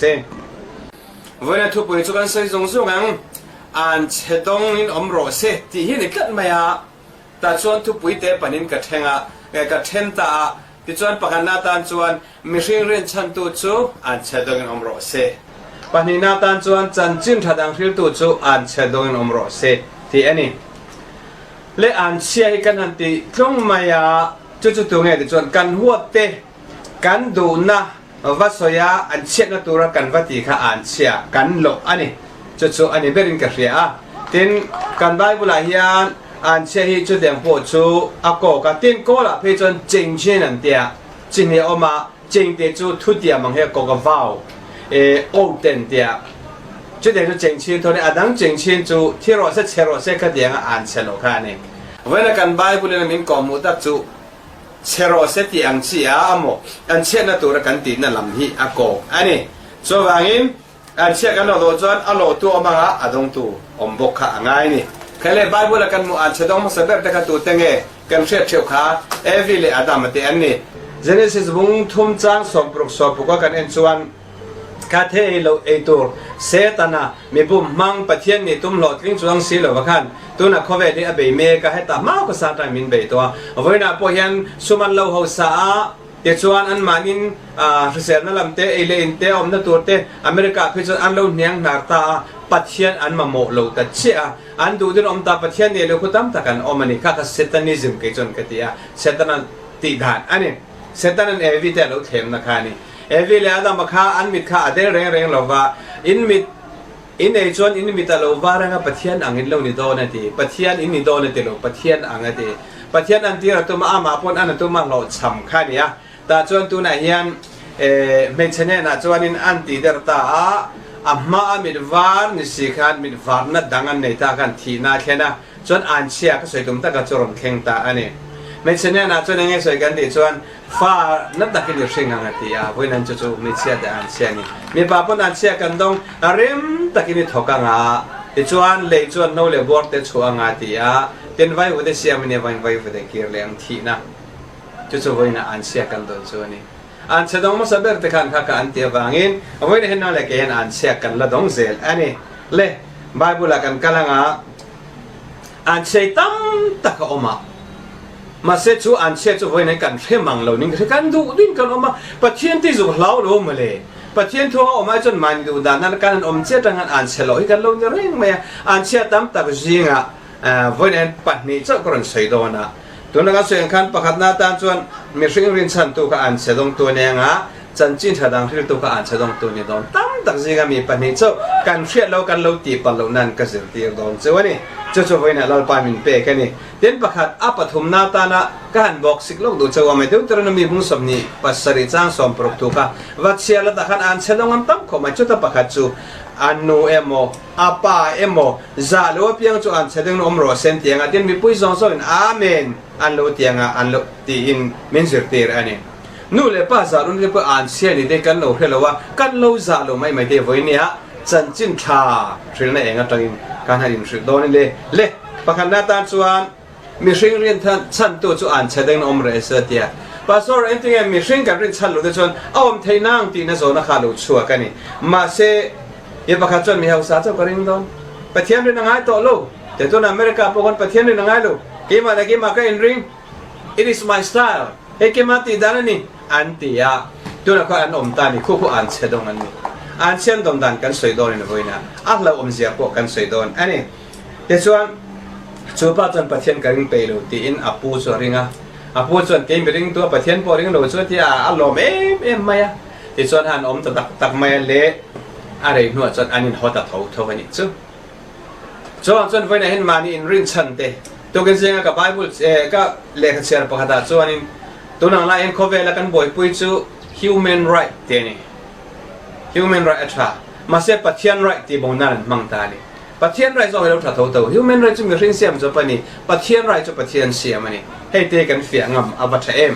Se. Vawiina thupui chu kan sawi zung zung ang, an chhe dawngin awm rawh se tih hi a ni tlat mai a. Tah chuan thupui te panin ka thleng a, ka then ta a, tichuan pakhatna atan chuan mihring rinchhantu chu an chhe dawngin awm rawh se. Pahnihna atan chuan chanchin tha dang hriltu chu an chhe dawngin awm rawh se tih a ni. Le an chhia hi kan han ti tlung mai a, chu chu tunge tichuan kan huat te, kan duhna, Va sawi a, an chhiatna tura kan va tih kha an chhia kan loh a ni. Chu chu a ni berin ka hria a. Tin, kan Bible-ah hian an chhia hi chutiang pawh chu a kawk a. Tin, Kawlah phei chuan cheng chin an tia, chi hnih a awm a, cheng tih chu thutiam ang hi a kawk a, vau, e, oath te an tia. Chutiang chu cheng chin tho a ni. A dang cheng chin chu thi rawh se, chhe rawh se khatianga an chhe loh kha a ni. Vawiina kan Bible-in a min kawhhmuh tak chu Chhe rawh se tih ang chi a amaw kan chhiatna tura kan tihna lam hi a kawk a ni. Chuvangin, an chhiat kan lo dawh chuan a lawhtu awm anga a dawngtu awm bawk kha a ngai a ni. Kha le Bible a kan hmuh an chhe dawng hmasa ber te kha tute nge kan hriat theuh kha Evi leh Adama te an ni. Genesis bung thum chang sawmparuk sawmpuk a kan en chuan, Ka thei loh ei tur Setana mipum hmang Pathian nih tum hlawhtling chuang si lova khan tuna khawvel hi a bei mek a, heta hma ka Satan min bei tawh a. Vawiinah pawh hian sum an lo hausa a, tichuan anmahnin hriselna lam te, ei leh in te, awmna tur te America ah phei chuan an lo hniang hnar ta a, Pathian an mamawh lo ta chiah a, an duh dun awm ta Pathian nih leh khu tam tak an awm a ni. Kha kha Satanism kei chuan ka ti a, Setana tih dan a ni. Setana'n Evi te a lo thlemna kha a ni. Evi leh Adama kha an mit kha a del reng reng lo va, in mit in ei chuan in mit a lo va reng a, Pathian ang in lo ni dawn a ti. Pathian in ni dawn a ti lo, Pathian ang a ti. Pathian an tir a tum a, amah pawn an a tum a hlawhchham kha a ni a. Tah chuan tunah hian hmeichhe hnenah chuanin an ti der ta a, a hma a mit var ni si khan mit varna dang an nei ta khan thihna a thlen a, chuan anchhia ka sawi tum taka chu rawn thleng ta a ni. Hmeichhe hnenah chuan enge sawi kan tih chuan, Fa na takin i hring ang a ti a, vawiin chu chu hmeichhia te an chhia a ni. Mipa pawn an chhia kan dawng a rem takin i thawk ang a, tichuan lei chuan no leh buar te chhuah ang a ti a, tin vaivute siam in i vain vaivute kir leh ang thihna chu chu vawiin ah an chhia kan dawn chu a ni. An chhe dawng hmasa ber te khan kha ka an ti avangin vawiin ah hian nang leh kei hian an chhia kan la dawng zel a ni. Le, Bible ah kan kal ang a, an chhia tam tak a awm a. Mahse chu an chhiat chu vawiin kan hre mang lo ning ka hre kan duh ding kan awm a, Pathian tih zuk hlau lo mawle. Pathian thu a awm ai chuan mahni duh dan nan kan han awm chiat atang han an chhe loh hi kan lo ni reng mai a, an chhiat tam tak zingah vawiin hian pahnih chauh ka rawn sawi dawn a. Tuna kan sawi ang khan pakhatna atan chuan mihring rinchhantu kha an chhe dawngtu a nia nga, chanchin tha dang hriltu kha an chhe dawngtu ni dawn tam tak zinga mi pahnih chauh kan hriat lo kan lo tih palh loh nan ka zirtir dawn cheu a ni. Chu chu vawiinah Lalpa min pek a ni. Tin pakhat, a pathumna atana ka han bawk sik lawk duh chauh a, mai Deuteronomy bung 27 chang 60 thu kha va chhiar la tah khan an chhe dawng an tam khawp mai. Chuta pakhat chu a nu emaw, a pa emaw zah lo apiang chu an chhe dawngin awm rawh se an ti ang a, tin mipui zawng zawngin Amen an lo ti ang a, an lo tiin min zirtir a ni. Nu leh pa zah run te pawh an chhia ni te kan lo hre lo a, kan lo zah lo mai mai te vawiin nia chanchin tha hrilhna eng atangin kan han inhrilh dawn i le. Le, pakhatna atan chuan mihring rin chhantu chu an chhe dengin awm reh se a ti a. Pastor, engtinge mihring kan rin chhan lo te chuan a awm thei nang tihna zawhna kha lo chhuak a ni. Mahse, mi pakhat chuan mi hausa chauh ka ring dawn. Pathian rin a ngai tawh lo. Te tuna America pawh khawn Pathian rin a ngai lo. Keimah leh keimah ka inring. It is my style, hei keimah tih dan a ni, an ti a. Tunah khuan an awm ta a ni, khu khu an chhe dawng an ni. An chhian dawm dan kan sawi dawnin vawiin a, a hlauhawmzia pawh kan sawi dawn a ni. Tichuan, chu pa chuan Pathian ka ring peih lo tiin a pu chu a ring a. A pu chuan kei mi ringtu a Pathian pawh ring lo chu a ti a, a lawm em em mai a. Tichuan han awm ta tak tak mai a le a rei hnuah chuan an inhaw ta tho tho a nih chu. Chuan chuan vawiinah hian mahni inrinchhan te tukin zinga ka Bible ka lehkha chhiar pakhatah chuanin tunang lai hian khawvela kan buaipui chu human right tih a ni. Human right a tha. Mahse Pathian right tih bo nan an hmang ta a ni. Pathian right zawk hi lo tha tho tho. Human right chu mihring siam chawp a ni. Pathian right chu Pathian siam a ni. Hei te kan fiah ngam a va tha em?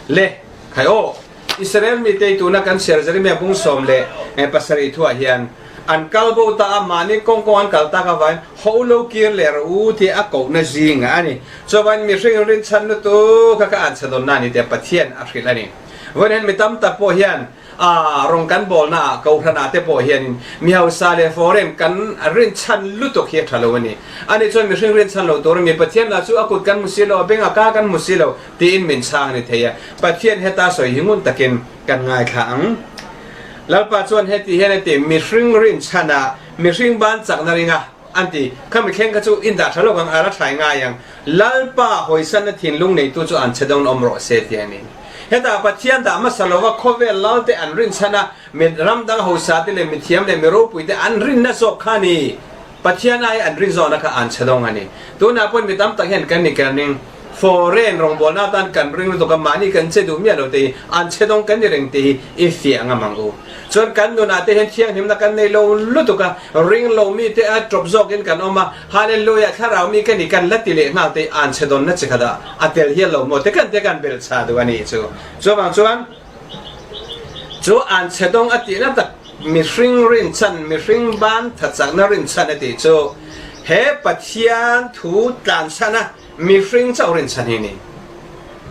Le, khai aw! Israel mite tuna kan chhiar Jeremia bung 17 thuah hian an kal bo ta a, mahni kawng kawng an kal tak avangin ho lo kir leh rawh u tih a kohna zingah a ni. Chuavangin mihring rinchhan lutuk kha ka anchhe dawnna a ni tia Pathian a hrilh a ni. Vawiin hian mi tam tak pawh hian. A rawng kan bawlna ah Kohhran ah te pawh hianin mi hausa leh foreign kan rinchhan lutuk hi a tha lo a ni. Ani chuan mihring rinchhan lo tur a mi Pathian lah chu a kut kan hmu si lo, a beng a ka kan hmu si lo tiin min chhang a ni thei a. Pathian heta sawi hi ngun takin kan ngaithla ang. Lalpa chuan heti hian a ti, Mihring rinchhan a, mihring ban chakna ring a, an ti. Khami thleng kha chu in dah tha lawk ang, a la thlai ngai ang. Lalpa hawisanna thinlung neitu chu an che dawn awm rawh se ti a ni. Hetah Pathian dah hmasa lova khawvel lalte an rinchhan a, mi ram dang hosate leh mithiam leh mi ropuite an rinna zawk kha a ni. Pathian ai an rin zawhna kha an che dawng a ni. Tunah pawhin mi tam tak hian kan ni kan ring. Foreign rawngbawlna atan kan ring lutuk a, mahni kan che duh miah lo te hi an che dawng kan ni reng tih hi i fiah ngam ang u. Chuan kan nunah te hian thianghlimna kan nei lo lutuk a, ring lo mite a tawp zawkin kan awm a, Hallelujah thlarau mi ka ni kan la ti leh nghal te an che dawnna chi khat ah a tel hial lo maw te kan te kan belh chha duh a nih chu. Chuvang chuan chu an che dawng a tihna tak mihring rinchhan mihring ban thachakna rinchhan a tih chu he Pathian thu tlanchhan a mihring chauh rinchhan hi a ni.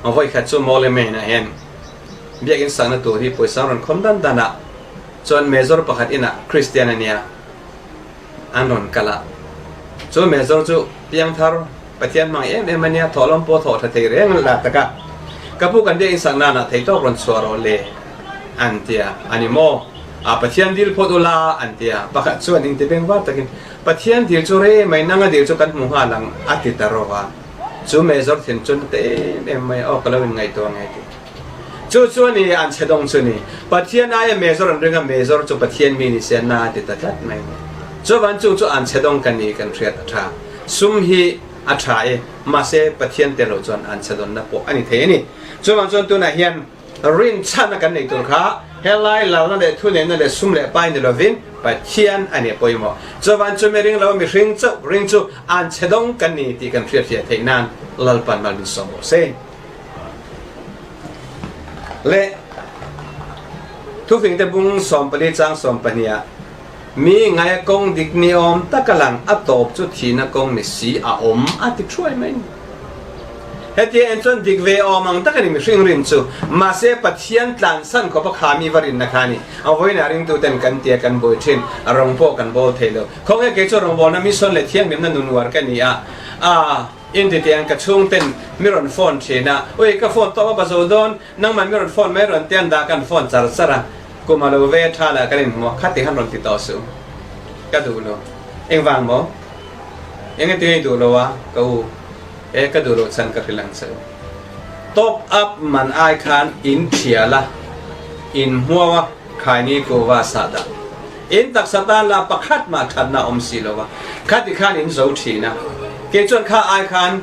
Vawikhat chu Mawlemain ah hian biakinn sakna tur hi pawisa rawn khawm dan dan ah chuan Major pakhat inah Christian a nia. an rawn kal a. Chu Major chu piangthar Pathian hmang em em a nia, thawhlawm pawh thawh tha thei reng la tak a. Ka pu kan biakinn sak nanah thei tawk rawn chhuah rawh le an ti a, a ni maw? A Pathian dil phawt ula an ti a. Pakhat chuan inti beng var takin, Pathian dil chu rei mai, nanga dil chu kan hmu nghal ang a ti ta rawh a. Chu Major thin chuan a ti em em mai a, aw ka lo inngaihtuah nge ti. Chu chu a ni, an chhe dawng chu ni. Pathian aia Major an ring a, Major chu Pathian mi ni se na a ti ta tlat mai ni. Chuvan chu chu an chhe dawng ka ni kan hriat a tha. Sum hi a tha e, mahse Pathian tel lo chuan an chhe dawnna pawh a ni thei a ni. Chuvang chuan tunah hian rinchhanna kan neih tur kha helai lalna leh thuneihna leh sum leh pai ni lovin Pathian a ni a pawimawh. Chuvan chu mi ring lo mihring chauh ring chu an chhe dawng kan ni tih kan hriatfiah theih nan Lalpan mal min sawm rawh se. Leh thufingte bung 14 chang 12 ah mi ngaia kawng dik ni awm tak a lang a tawp chu thihna kawng ni si a awm a ti thuai mai ni. Hetia en chuan dik ve awm ang tak a ni mihring rin chu mahse Pathian tlansan khawp a kha mi va rinna kha a ni. A vawiinah ringtuten kan tia kan buai thin a rawng pawh kan bawl thei lo. Khawnge kei chu rawngbawlna mission leh thianghlimna nun uar ka ni a a. Inti tiang ka chhungten mi rawn phone thin a, ui ka phone tawp a ba zo dawn, nangman mi rawn phone mai rawn tian dah kan phone char char a, kum a lo ve tha lah kan inhmu a, khati khan rawn ti tawh suh, ka duh lo, engvang maw? Engati nge i duh lo a ka u, e ka duh loh chhan ka hrilh ang che u. Top up man ai khan in thial a, in hmuau a. Khaini kuhva sah dah. In taksa tan lah pakhat mah thatna awm si lo a, khati khan in zo thin a. Kei chuan kha ai khan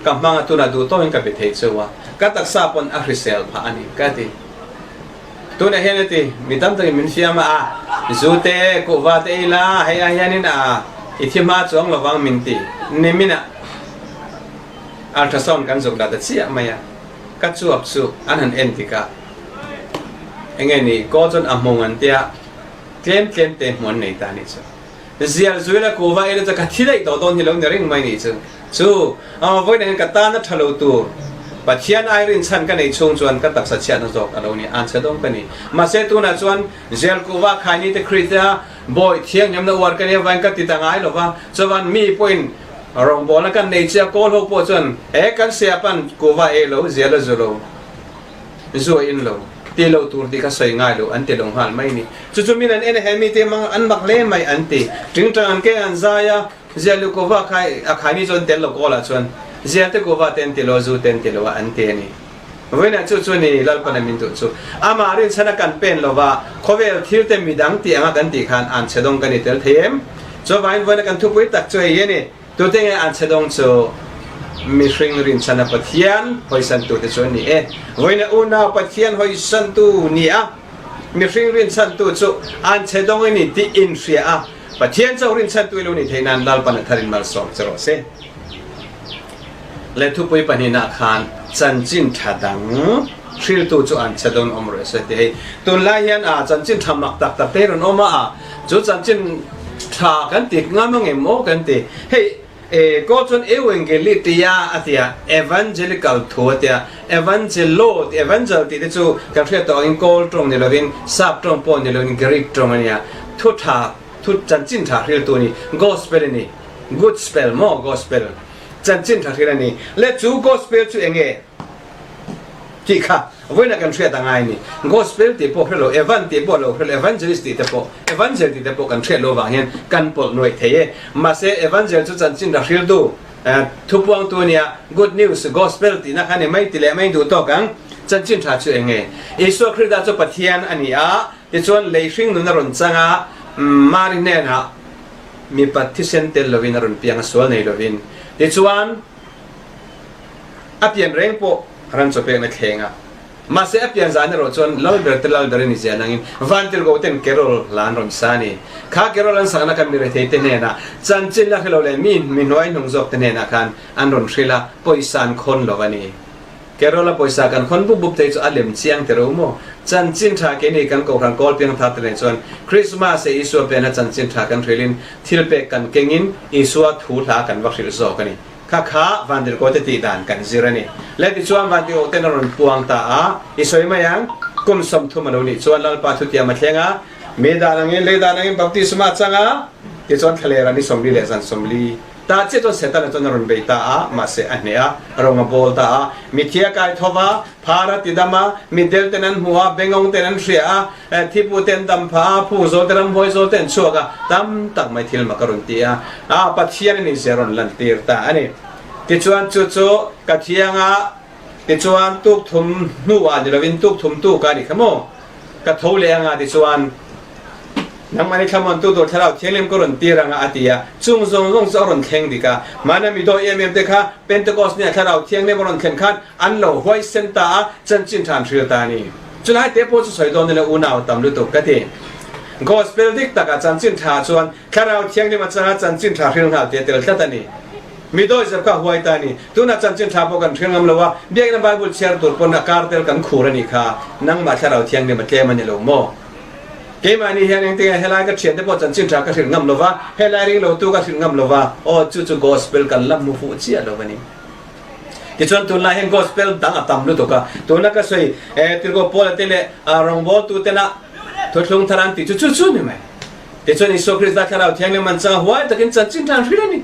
ka hmang a tunah duh tawhin ka be thei cheu a, ka taksa pawn a hrisel phah a ni ka ti. Tunah hian a ti, mi tam takin min fiam a, a zu te, kuhva te ei la, hei ah hianin a i thi hma chuang lovang min ti. Niminah ultrasound kan zuk la ta chiah mai a, ka chuap chu an han en tik a. Enge ni kaw chuan a hmawng an tia tlem tlem te hmuh an nei ta nih chu. Zial zuila kuva ila chu ka thi daih tawh dawn hi lo ni reng mai nih chu. Chu vawiinah hian ka tan a tha lo tur Pathian ai rinchhan ka nei chhung chuan ka taksa chhiatna zawk a lo ni, an chhe dawng ka ni. Mahse tunah chuan zial kuva khaini te Krista bawi thianghlimna uar ka nia vain ka ti ta ngai lo va, chuan mi pawhin rawngbawlna kan nei chia kawl ho pawh chuan he kan siapan kuva ei lo zial a zu lo. Zu a in lo, ti lo tur tih kha sawi ngai lo an ti lo nghal mai ni. Chu chu min an en a he mite mang an mak hle mai an ti. Tingtang an ke an zai a, Zia Lukova kha a khaini chu an tel lo kawl ah chuan Zia te Kova te an ti lo a, zu te an ti lo a an ti a ni. Vawiinah chu chu ni Lalpan a min duh chu. Amah rinchhan a kan pen lo va, khawvel thil te midang tih anga kan tih khan an chhe dawng kan i tel thei em? Chuvangin vawiina kan thupui tak chu hei hi a ni. Tute nge an chhe dawng chu mihring rinchhan a Pathian hawisantu te chu an ni e. Vawiina unau Pathian hawisantu ni a mihring rinchhantu chu an chhe dawng i ni tih inhria a, Pathian chauh rinchhantu i lo nih theih nan Lalpan a tharin malsawm che rawh se. Le thupui pahnihna khan chanchin tha dang hriltu chu an chhe dawn awm rawh se ti hei. Tunlai hian a chanchin tha mak tak tak te rawn awm a, chu chanchin tha kan ti ngam angem aw kan ti. Hei. E, Kawl chuan Euengeli tia a ti a, Evangelical thu a ti a, Evangelo tih, Evangel tih te chu kan hriat tawh angin Kawl tawng ni lovin, Sap tawng pawh ni lovin Greek tawng a nia. Thu tha, thu chanchin tha hriltu a ni. Gospel a ni. Good spell maw? Gospel. Chanchin tha hril a ni. Le chu Gospel chu eng nge? Tih kha vawiinah kan hriat a ngai a ni. Gospel tih pawh hre lo, Evan tih pawh lo hre lo, Evangelist tih te pawh, Evangel tih te pawh kan hriat lo vang hian kan pawlh nuaih thei e. Mahse, Evangel chu chanchin ra hriltu, thupuangtu a nia, Good News, Gospel tihna kha a ni mai ti leh mai duh tawk ang. Chanchin tha chu eng nge? Isua Krista chu Pathian a ni a, tichuan lei hring nun a rawn chang a, Mari hnenah mipa thisen tel lovin a rawn piang a, sual nei lovin. Tichuan, A pian reng pawh ran chaw pekna thleng a, mahse a pian zan erawh chuan Lalber te Lalber a ni ziah nangin Vantirhkoh ten Carol hla an rawn sa a ni. Kha Carol an sakna kha mi rethei te hnenah, chanchin la hrelo leh mi mi hnuai hnung zawk te hnenah khan an rawn hrilh a, pawisa an khawn lo a ni. Carol a pawisa kan khawn bup bup te chu a lem chiang teh ro maw? Chanchin tha keini kan Kohhran kawl piang thar te nen chuan Christmas e Isua pianna chanchin tha kan hrilhin thilpek kan kengin Isua thu hla kan va hrilh zawk a ni. Kha kha Vandirkaw te tih dan kan zir a ni. Le tichuan Vandirkaw ten a rawn puang ta a, i sawi mai ang, kum 30 a lo nih chuan Lalpa thutiam a thleng a, mi dan angin lei dan angin baptisma a chang a, tichuan thlaler a ni 40 leh zan 40 ta chiah chuan Setana chuan a rawn bei ta a, mahse a hneh a, rawng a bawl ta a, mithi a kai tho va, phar a ti dam a, mitdel ten an hmu a, bengawng ten an hria a, Thipu ten dam pha a, phung zawl te ramhuai zawl te an chhuak a, tam tak mai thil mak a rawn ti a, a Pathian in inzia rawn lan tir ta a ni. Tichuan chu chu ka thiang a, tichuan tuk thum hnuah ni lovin tuk thum tuk a ni kha maw? Ka tho leh anga tichuan nangmahni thlamuantu tur thlarau thianghlim ka rawn tir anga a ti a, chung zawng zawng chu a rawn thleng dik a, mahni mi dawi em em te kha Pentecost nia thlarau thianghlim a rawn thlen khan an lo huaisen ta a, chanchin tha an hril ta a ni. Chulai te pawh chu sawi dawn ila unau tam lutuk ka ti. Gospel dik takah chanchin tha chuan Thlarau Thianghlim atanga chanchin tha hril nghal tih a tel tlat a ni. Mi dawizep kha huai ta a ni. Tunah chanchin tha pawh kan hril ngam lo a, biakina Bible chhiar tur pawn a kar tel kan khur a nih kha. Nangmah Thlarau Thianghlim a tlem a ni lo maw? Keimahni hian engtinge helai ka thiante pawh chanchin tha ka hrilh ngam lo va, helai ring lotu ka hrilh ngam lo va, aw chu chu Gospel kan la hmu fuh chiah lo a ni. Tichuan tunlai hian Gospel dang a tam lutuk a, tuna ka sawi Tirhkoh Paula te leh rawngbawltu tena thuthlung thar an tih chu chu chu ni mai. Tichuan Isua Krista Thlarau Thianghlim an changa huai takin chanchin tha an hrilh a ni.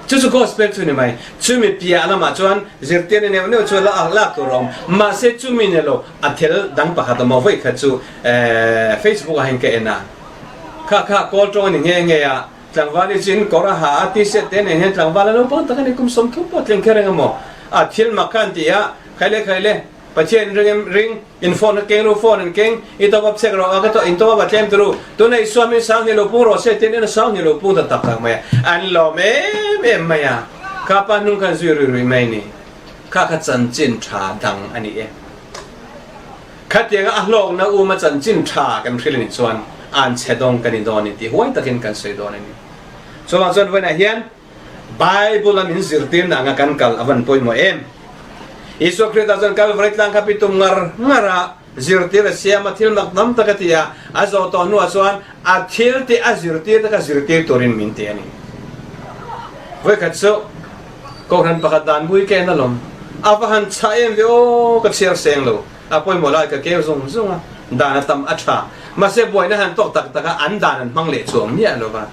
Chu chu Gospel chu ni mai. Chumi piah lamah chuan zirtirna neuh neuh chu la lak tur a awm. Mahse chumi ni lo a thil dang pakhat awm a, vawi khat chu Facebook ah hian ka en a, kha kha kawl tawng a ni nghe nghe a, Tlangval i chin kawr a ha a, t-shirt te nen hian tlangval a naupang tak a ni, kum 30 pawh tling kher eng emaw a thil mak kha an ti a, Khaile khaile, Pathian in ring em ring, in phone kha keng ru, phone an keng, i top up chek rawh a, ka tawh in top up a tlem turu, tuna i suam in sang ni lo pung rawh se tiin en a sang ni lo pung ta tak tak mai a, an lawm em em mai a, kha pa hnung khan zui rui rui mai ni, kha kha chanchin tha dang a ni e. Khatianga a hlawkna uma chanchin tha kan hrilh anih chuan an chhe dawng kan i dawn i tih huai takin kan sawi dawn a ni. Chuvang chuan vawiinah hian Bible a min zirtirna anga kan kal a van pawimawh em? Isua Krista chuan Kalvari tlang kha pi tum ngar ngar a zirtir a siam a, thil mak tam tak a ti a, a zawh tawh hnuah chuan a thil tih a zirtir te kha zirtir turin min ti a ni. Vawikhat chu Kohhran pakhat dan bui ka en alawm. A va han chhah em ve aw, ka chhiar seng lo. A pawimawh lai ka keu zung zung a, dan a tam a tha. Mahse buaina han tawk tak tak a, an dan an hmang leh chuang miah lo va,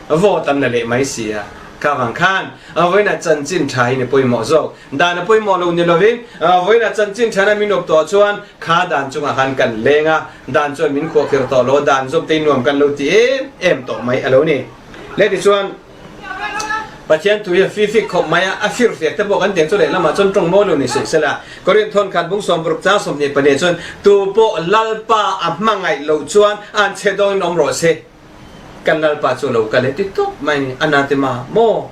vote an la leh mai si a. Kha vang khan vawiinah chanchin tha hi ni pawimawh zawk. Dan a pawimawh lo ni lovin vawiinah chanchin thana min up tawh chuan kha dan chungah khan kan leng a, dan chuan min khuahkhirh tawh lo, dan zawm te nuam kan lo ti em em tawh mai a lo ni. Le tichuan. Pathian thu hi a fifik khawp mai a, a firfiak te pawh kan tiang chu lehlamah chuan tawng mawi lo ni suh sela. Korinth thawn khat bung 60 chang 22 chuan, Tu pawh Lalpa a hmangaih loh chuan an chhe dawngin awm rawh se. Kan Lalpa chu lo kal e ti tawp mai ni, anathema maw?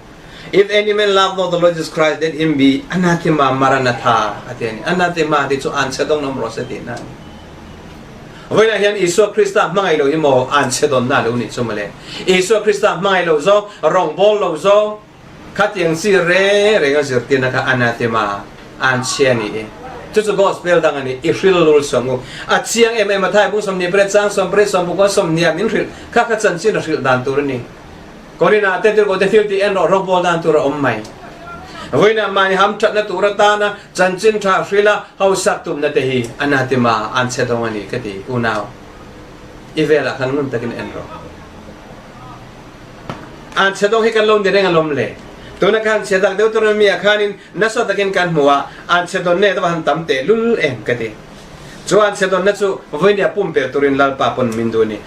If any man love not the Lord Jesus Christ, let him be anathema maranatha a ti a ni. Anathema tih chu an chhe dawngin awm rawh se tihna a ni. Vawiinah hian Isua Krista hmangaih lo hi maw an chhe dawnna a lo nih chu mawle. Isua Krista hmangaih lo zawng, rawngbâwl lo zawng, khatiang chi reng reng a zirtirna kha anathema, an chhia a ni e. Chu chu Gospel dang a ni, i hril lul suam u. A chiang em em a, Thai bung 28 chang 18 20 20 min hrilh, kha kha chanchin a hrilh dan tur a ni. Korinah te tirhkoh te thil tih en rawh rawngbawl dan tur a awm mai. Vawiinah mahni hamthatna tur atana chanchin tha hrila hausak tumna te hi a na tima an chhe dawng a ni ka ti unau. I velah khan ngun takin en rawh. An chhe dawng hi kan lo ni reng alawm le. Tuna khan chhe dak deuh tur mi ah khanin nasa takin kan hmu a, an chhe dawn nge deuh a han tam teh lul em ka ti. Chu an chhe dawnna chu vawinia pumpelh turin Lalpa pawn min duh a ni.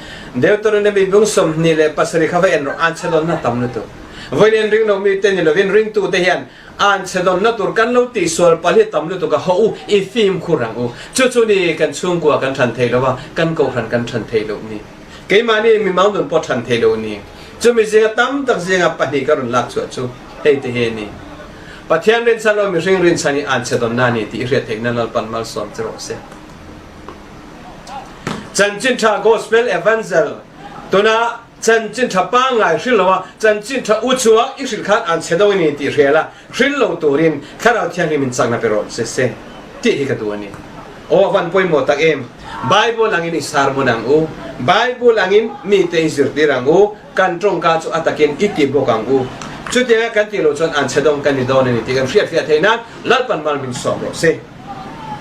Deuteronomy bung 27 kha va en rawh, an chhe dawnna tam lutuk. Vawiin ring lo mite ni lovin ringtute hian an chhe dawnna tur kan lo tihsual palh hi tam lutuk a, haw u, i fimkhur ang u. Chu chu ni kan chhungkua kan than thei lo a, kan kohhran kan than thei loh ni. Keimahni mimang nun pawh than thei lo ni. Chumi zinga tam tak zinga pahnih ka rawn lak chhuah chu hei te hi a ni. Pathian rinchhan lo mihring rinchhan hi an chhe dawnna a ni tih i hriat theihna Lalpan malsawm che rawh se. Chanchin tha Gospel Evangel tuna chanchin tha pangngai hril lo a chanchin tha u chhuak i hrilh khan an chhe dawn a ni tih hria la hril lo turin Thlarau Thianghlim in chakna pe rawh se se tih hi ka duh a ni. Aw a van pawimawh tak em! Bible angin i sermon ang u, Bible angin mite i zirtir ang u, Kan tawngka chu a takin i ti bawk ang u. Chutianga kan tih loh chuan an chhe dawng kan ni dawn a ni tih kan hriat fiah theih nan Lalpan mal min sawm rawh se.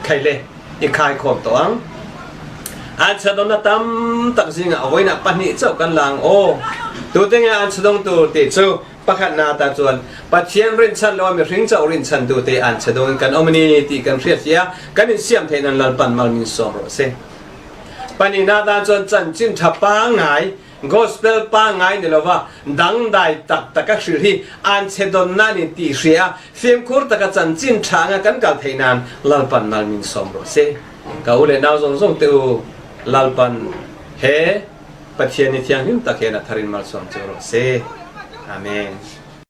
Khai le, i khai khawm tawh ang. An chhe dawnna tam tak zingah a vawiinah pahnih chauh kan la ang aw. Tute nge an chhe dawng tur tih chu pakhatna atan chuan Pathian rinchhan loa mihring chauh rinchhan tute an chhe dawngin kan awm a ni tih kan hriat fiah a, kan insiam theih nan Lalpan mal min sawm rawh se. Pahnihna atan chuan chanchin tha pangngai Gospel pangngai ni lova dangdai tak taka hrilh hi an chhe dawnna a ni tih hria a, fimkhur taka chanchin tha anga kan kal theih nan Lalpan mal min sawm rawh se. Ka u leh nau zawng zawng te u, Lalpan he Pathian ni thianghlim tak hian a tharin malsawm che rawh se. Amen.